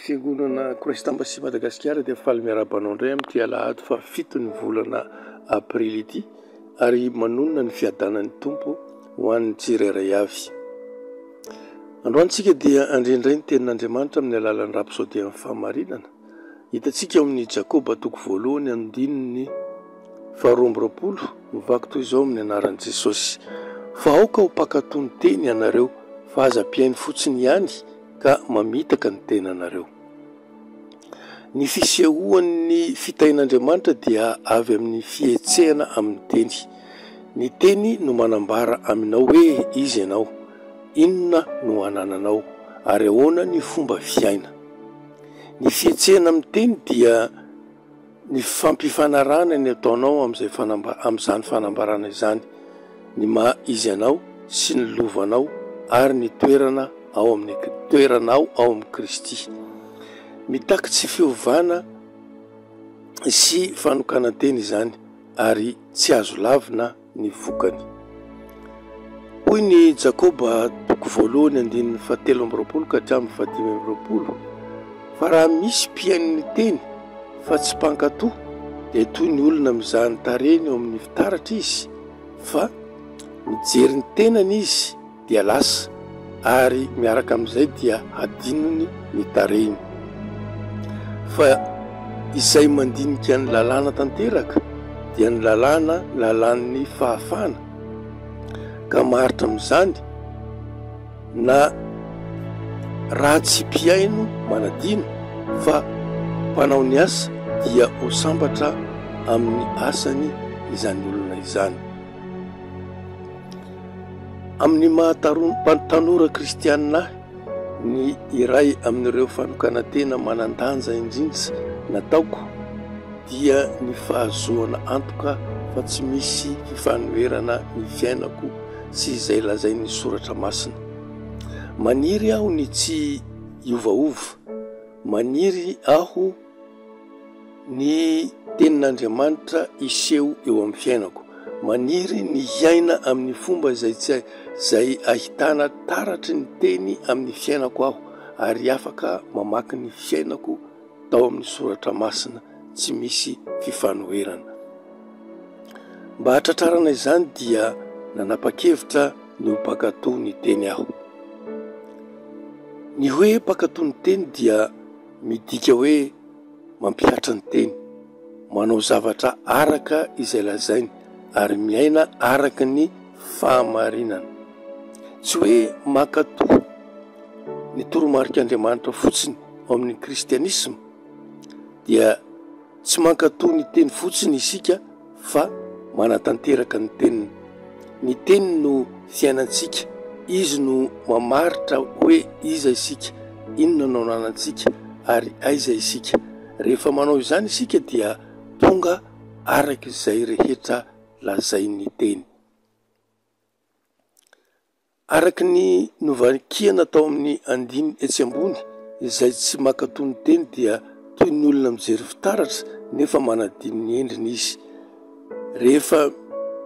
Fiangonana Christ Embassy Madagasikara dia faly miarahaba anao indray amin'ity alahady fahafito ny volana aprily ity ary manonona ny fiadanan'ny Tompo ho an'ny tsirairay avy. Androany tsika dia handre indray ny tenin'Andriamanitra amin'ny alalan'ny Rapsodian'ny Fahamarinana. Hitantsika ao amin'ny Jakoba toko voalohany andininy faharoa amby roapolo, mivaky toy izao amin'ny anaran'i Jesosy, Fa aoka ho mpankatò ny teny ianareo, fa aza mpihaino fotsiny ihany ka mamitaka ny tenanareo. Ny fisehoan'ny fitahian'Andriamanitra dia avy amin'ny fihetsehana amin'ny teny. Ny teny no manambara aminao hoe iza ianao, inona no anananao, ary ahoana ny fomba fiaina. Ny fihetsehana amin'ny teny dia ny fampifanarahana ny ataonao amin'izay fanamba- amin'izany fanambarana izany, ny maha izy anao sy ny lovanao ary ny toerana ao amin'ny toeranao ao amin'i Kristy. Mitaky tsy fiovana sy fanokanan-tena izany ary tsy azo lavina ny vokany. Hoy ny Jakoba toko voalohany andininy fahatelo amby roapolo ka hatramin'ny fahadimy amby roapolo, Fa raha misy mpihaino ny teny fa tsy mpankatò, dia toy ny olona mizaha ny tarehiny eo amin'ny fitaratra izy, fa mijery ny tenany izy dia lasa, ary miaraka amin'izay dia hadinony ny tarehiny. Fa izay mandinika ny lalàna tanteraka dia ny lalàna lalàn'ny fahafahana, ka maharitra amin'izany na raha tsy mpihaino manadino fa mpanao ny asa dia ho sambatra amin'ny asany izany olona izany. Amin'ny maha tanora kristianina ahy, ny iray amin'ireo fanokanan-tena manan-danja indrindra nataoko dia ny fahazoana antoka fa tsy misy fifanoherana ny fiainako sy izay lazain'ny Soratra Masina. Maniry aho ny tsy hiovaova. Maniry aho Ny Tenin'Andriamanitra hiseho eo amin'ny fiainako. Maniry ny hiaina amin'ny fomba izay tsy izay ahitana taratry ny Teny amin'ny fiainako aho, ary afaka mamaky ny fiainako tao amin'ny Soratra Masina tsy misy fifanoherana. Mba hahatratrarana izany dia nanapa-kevitra ny ho mpankatò ny Teny aho. Ny hoe mpankatò ny Teny dia midika hoe mampihatra ny teny, manao zavatra araka izay lazainy ary miaina araka ny fahamarinana. Tsy hoe mankatò ny toromarik'Andriamanitra fotsiny ao amin'ny kristianisma dia Tsy mankatò ny teny fotsiny isika fa manatanteraka ny teniny. Ny teny no fiainantsika, izy no mamaritra hoe iza isika, inona no ananantsika ary aiza isika. Rehefa manao izany isika dia tonga araka izay rehetra lazain'ny teny. Araka ny novakiana tao amin'ny andininy etsy ambony, izay tsy mankatò ny teny dia toy ny olona mijery fitaratra nefa manadino ny endriny izy. Rehefa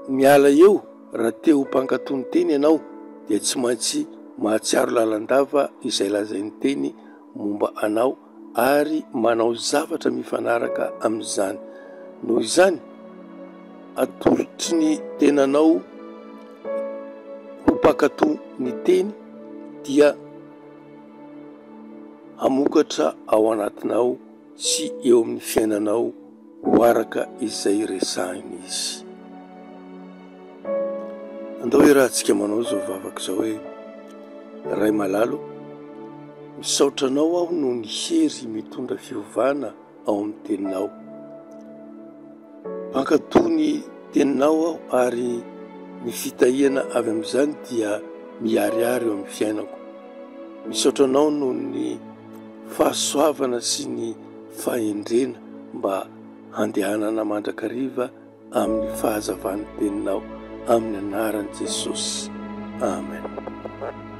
miala eo, raha te ho mpankatò ny teny ianao, dia tsy maintsy mahatsiaro lalandava izay lazain'ny teny momba anao ary manao zavatra mifanaraka amin'izany. Noho izany, atolotry ny tenanao ho mpankatò ny teny dia hamokatra ao anatinao sy eo amin'ny fiainanao ho araka izay resahiny izy. Andao iarahantsika manao izao vavaka izao hoe, Ray malala ô, misaotra Anao aho noho ny hery mitondra fiovana ao amin'ny Teninao. Mankatò ny Teninao aho ary ny fitahiana avy amin'izany dia miharihary eo amin'ny fiainako. Misaotra Anao noho ny fahasoavana sy ny fahendrena mba handehanana mandrakariva amin'ny fahazavan'ny Teninao, amin'ny anaran'i Jesosy. Amen.